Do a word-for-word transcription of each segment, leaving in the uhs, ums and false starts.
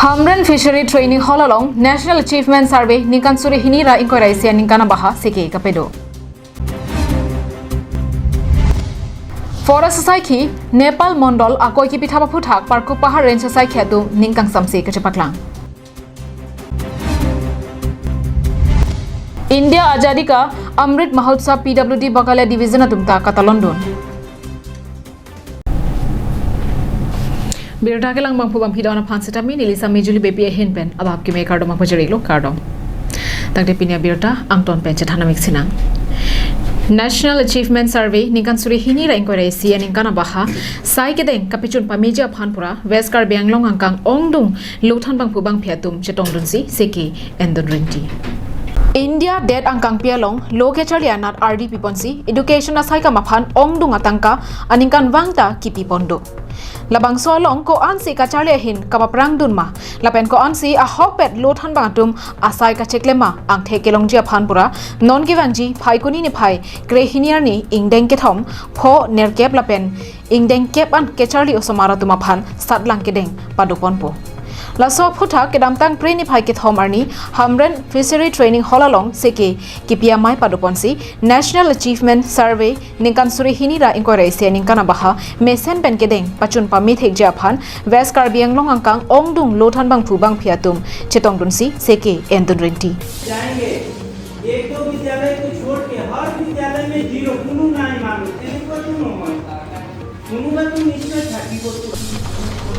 Hamren Fishery Training Hall along National Achievement Survey ningkan suri hini ra ingkoi ra isi aningkan abaha seke kapedo. Forest asaikhi, Nepal Mondol akoi kipithap aphuthak Parkup Pahar Range asaikhi atum ning kangsamse kachepaklang. India Azadi Ka Amrit Mahotsav P W D Meghalaya Division atum ta katalondun. Birta kelang bangphu bangphi don aphan setame neli Sami Juli Bepi ahin pen abab keme kardom pajirilo, kardom. Tangte pini abirta angton pen chethan amik sinang. National Achievement Survey ningkan suri hini ra ingkoi ra isi aningkan abaha sai kedeng kapachun pameji aphan pura West Karbi Anglong angkang ongdung lothan bangphu bangphi atum chetongdunsi seke endun rinti. India det angkangpi along lo kecharli anat ardi piponsi education asaikam aphan ongdung atangka aningkanvang ta kipi pon do. Labangso along ko-ansi kacharli ahin kamaprang dun ma, lapen ko-ansi ahokpet lothan bang atum asai kacheklem ma angthek kelongji aphan pura non kevangji Phaikuni niphai krehini arni ingdeng kethom, pho nerkep lapen ingdeng kep an kecharli osomar atum aphan satlang kedeng padoponpo. Laso aphuthak kedamtang Phre niphai kethom arni Hamren Fishery Training Hall along seke kipi amei padoponsi National Achievement Survey ningkan suri hini ra ingkoi ra isi aningkan abaha mesen pen kedeng pachun pamethekji aphan West Karbi Anglong angkang ongdung lothan bangphu bangphi atum chetongdunsi seke endun rinti. जाएंगे। एक दो विद्यालय को छोड़ के हर विद्यालय में जीरो, कोनो नहीं मांगे, तेरे को क्यों नहीं मांगता? कोनो का तो निश्चय था कि वो तो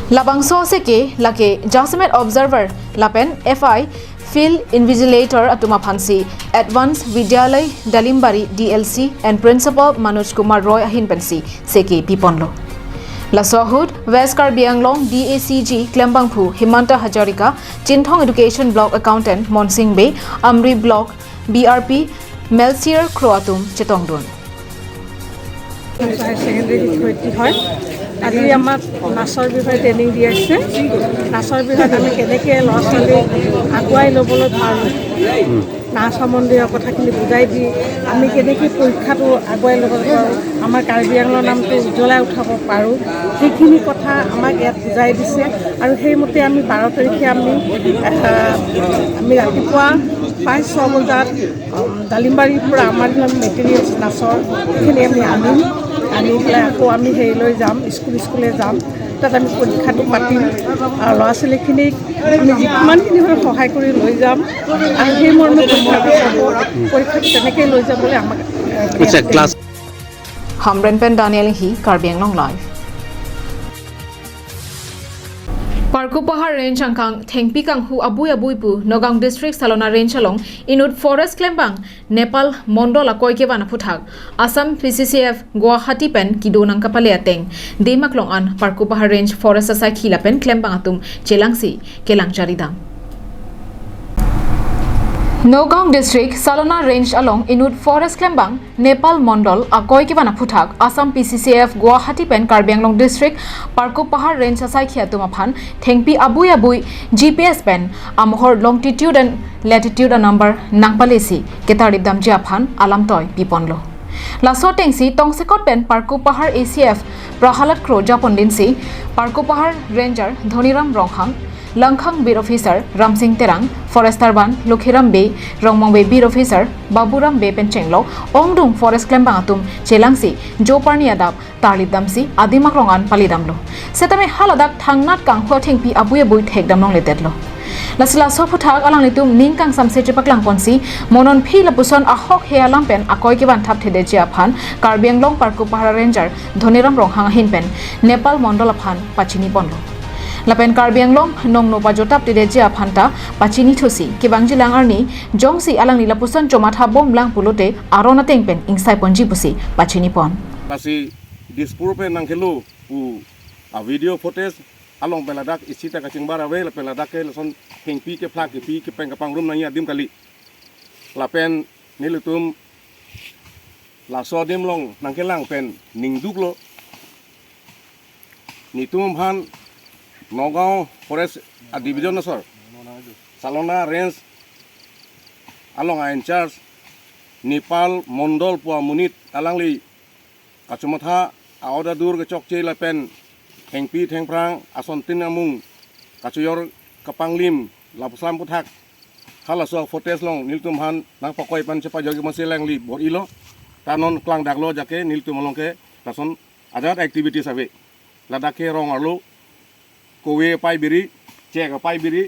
Labangso seke lake Jasemet Observer lapen F I Field Invigilator atum aphansi Advanced Vidyalay Dalimbari D L C and Principal Manoj Kumar Roy ahin pensi seke piponlo. Laso ahut West Karbi Anglong D A C G klembangphu Himanta Hazarika, Chinthong Education Block Accountant Monsing Bey, Amri Block B R P Melsier Kro atum chetongdun. Higher secondary শিক্ষয়িত্ৰী হয়। আজি আমাক নাচৰ বিষয়ে ট্ৰেইনিং দি আছে। নাচৰ বিষয়ে আমি কেনেকে ল'ৰা ছোৱালী আগুৱাই ল'বলৈ পাৰোঁ, নাচ সম্বন্ধীয় কথাখিনি বুজাই দি আমি কেনেকে পৰীক্ষাটো আগুৱাই ল'ব পাৰোঁ, আমাৰ কাৰ্বি আংলঙৰ নামটো উজ্বলাই উঠাব পাৰোঁ, সেইখিনি কথা আমাক ইয়াত বুজাই দিছে। আৰু সেইমতে আমি বাৰ তাৰিখে আমি, আহ, আমি ৰাতিপুৱা প্ৰায় ছয় বজাত, উম, ডালিমবাৰীৰ পৰা আমাৰ যিমান মেটেৰিয়েলছ নাচৰ, সেইখিনি আমি আনিম। আনি পেলাই আকৌ আমি হেৰিলৈ যাম, স্কুল স্কুলে যাম, তাত আমি পৰীক্ষাটো পাতিম। আৰু ল'ৰা ছোৱালীখিনিক আমি যিমানখিনি হয় সহায় কৰি লৈ যাম। আৰু সেই মৰ্মে পৰীক্ষাটো হ'ব। পৰীক্ষাটো তেনেকৈ লৈ যাবলৈ আমাক, আহ, আচ্ছা, class. Hamren pen Daniel Hi, Karbi Anglong Live. Parkup Pahar Range angkang thengpi kanghu abui abui pu Nagaon District Salona Range along inut forest klembang Nepal Mondol akoi kevan aphuthak Assam P C C F Guwahati pen kedo nangkapale ateng Demak long an Parkup Pahar Range forest asaikhi lapen klembang atum chelangsi kelang charidam. Nagaon District Salona Range along inut forest klembang Nepal Mondol akoi kevan aphuthak Assam P C C F Guwahati pen Karbi Anglong District Parkup Pahar Range asaikhi atum aphan thengpi abui abui G P S pen amohor longitude and latitude a number nangpalesi ketarlip damji aphan alamtoi piponlo. Laso atengsi tongsekot pen Parkup Pahar A C F Prahalad Kro japon dinsi Parkup Pahar Ranger Dhoniram Ronghang, Langkhang Beat Officer Ramsing Terang, Forester Ban Lokhiram Bey, Rongmong Bey Beat Officer Baburam Bey pen chenglok ongdung forest klembang atum chelangsi joparni adap tarlip damsi adim akrong an palidamlo. Setame haladak thangnat kanghu athengpi abui abui thekdam longledetlo. Lasi laso aphuthak alanglitum ning kangsamse chepaklangponsi mo non phi lapuson ahok he alam pen akoi kevan thapthedetji aphan Karbi Anglong Parkup Pahar Ranger Dhoniram Ronghang ahin pen Nepal Mondol aphan pachiniponlo. Lapen Karbi Anglong nongno pajotaptedetji aphan ta pachinithusi kevangjilang arni jongsi alangli lapuson chomatha bomlang pulote aron ateng pen ingsaiponji pusi pachinipon. Lasi Dispur pen nangkelo pu a video footage along pen ladak isi ta kachingbar ave, lapen ladak ke lason thengpi kephlak kepi kepeng kepangrum nangji adim kali. Lapen nelitum laso adim along nangkelang pen ningduklo. Netum aphan Nagaon Forest a Division asor, Salona Range along a in charge Nepal Mondol pu amonit alangli kachomatha a-order dur kechokche lapen thengpi thengphrang asontin amung kachojor kapanglim lapuson aphuthak halaso footage along nelitum aphan nangpakoi pen chepajok-ik masi alangli bor-ilo. Ta non klangdaklo, jake nelitum along ke lason ajat activities ave. Ladak ke rong arlo, kove apai biri, chek apai biri,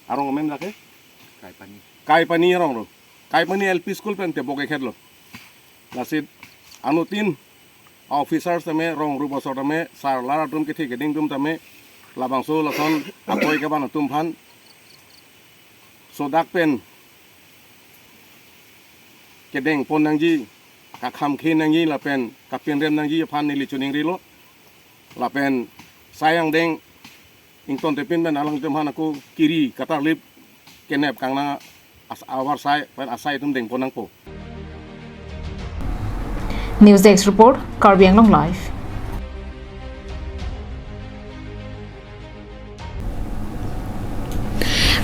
arong amen lake? Kaipani. Kaipani arong lo. Kaipani L P school pen tebok ekhedlo. Lasi anuttin officers tame, rong rup asor tame, sar lar atum kethe keding atum tame, labangso lason apoi kevan atum aphan sodak pen kedengpon nangji, kakhamkhe nangji lapen kapinrem nangji aphan neli chiningrilo. Lapen sai angdeng ingtontepin pen alangtum aphan ako kiri katarlip kenep kangnang as-, avarsai pen asai atum dengpon nangpo. News Desk Report, Karbi Anglong Live.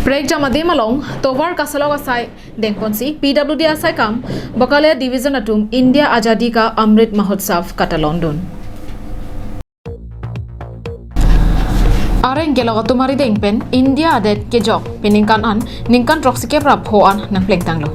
Prekjam adim along tovar kasalok asai dengponsi P W D asaikam Bakalia Division atum India Azadi Ka Amrit Mahotsav katalondun. Areng kelok atum arideng pen India adet kejok peningkan an ningkan throksi kep ra pho an nangplengtanglo.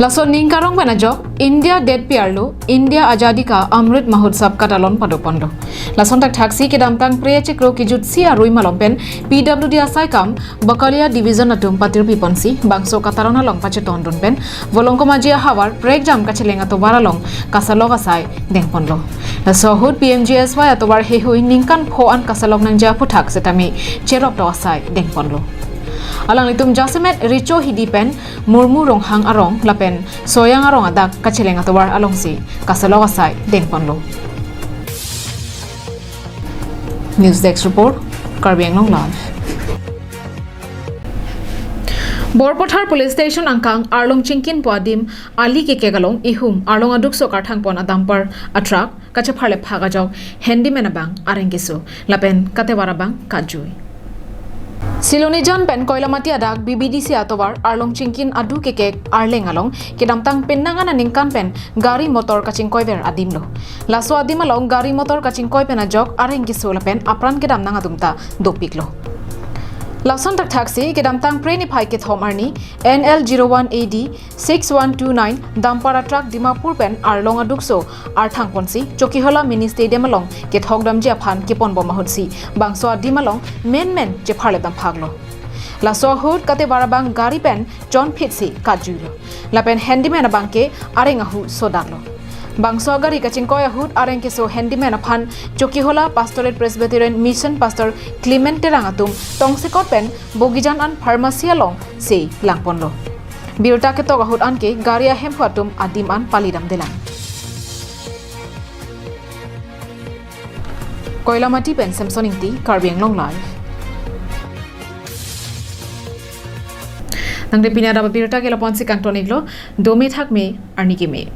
Laso ning karong pen ajok India detpi arlo India Azadi Ka Amrit Mahotsav katalon padoponlo. Lason thakthaksi kedamtang Phre achiklo kejutsi arui malom pen P W D asaikam Bakalia Division atum patirpiponsi bangso katalon along pachetondun pen Volongkom Aji ahavar prekjam kacheleng atovar along kasalok asai dengponlo. Laso ahut P M G S Y atovar heihui ningkan pho an kasalok nangji aphuthak setame cheroktok asai dengponlo. Alanglitum jasemet Richo Hidi pen Murmu Ronghang arong lapen Soyang arong adak kacheleng atovar alongsi kasalok asai dengponlo. News Desk Report, Karbi Anglong Live. Borpathar Police Station angkang Arlong Chingkinpo adim ali kekek along ihum arlong adukso karthangpon a dumper a truck kachepharle phak ajok handyman abang areng keso lapen katevar abang kajui. Silonijan pen Koilamati adak B B D C atovar Arlong Chingkin adu kekek arleng along kedamtang penang aningkan pen gari motor kachingkoiver adimlo. Laso adim along gari motor kachingkoi pen ajok areng keso lapen apran kedam nang atum ta dopiklo. Lason thakthaksi kedamtang Phre niphai kethom arni N L zero one A D six one two nine dumper a truck Dimapur pen Arlong adukso arthangponsi Chokihola Mini Stadium along kethok damji aphan keponbom ahutsi bangso adim along menmen chepharle damphaklo. Laso ahut katevar abang gari pen chonphitsi kajuilo. Lapen handyman abang ke areng ahu sodaklo. Bangso gari kachingkoi ahut areng keso handyman aphan Chokihola Pastorate Presbyterian Mission Pastor Clement Terang atum tongsekot pen Bogijan an pharmacy alongsi langponlo. Birta ketok ahut anke gari ahemphu atum adim an palidamdelang. Koilamati pen Samson Ingti, Karbi Anglong Live. Tangte pini adap abirta ke lapu-ansi kangton-iklo, dome thakme, arni keme.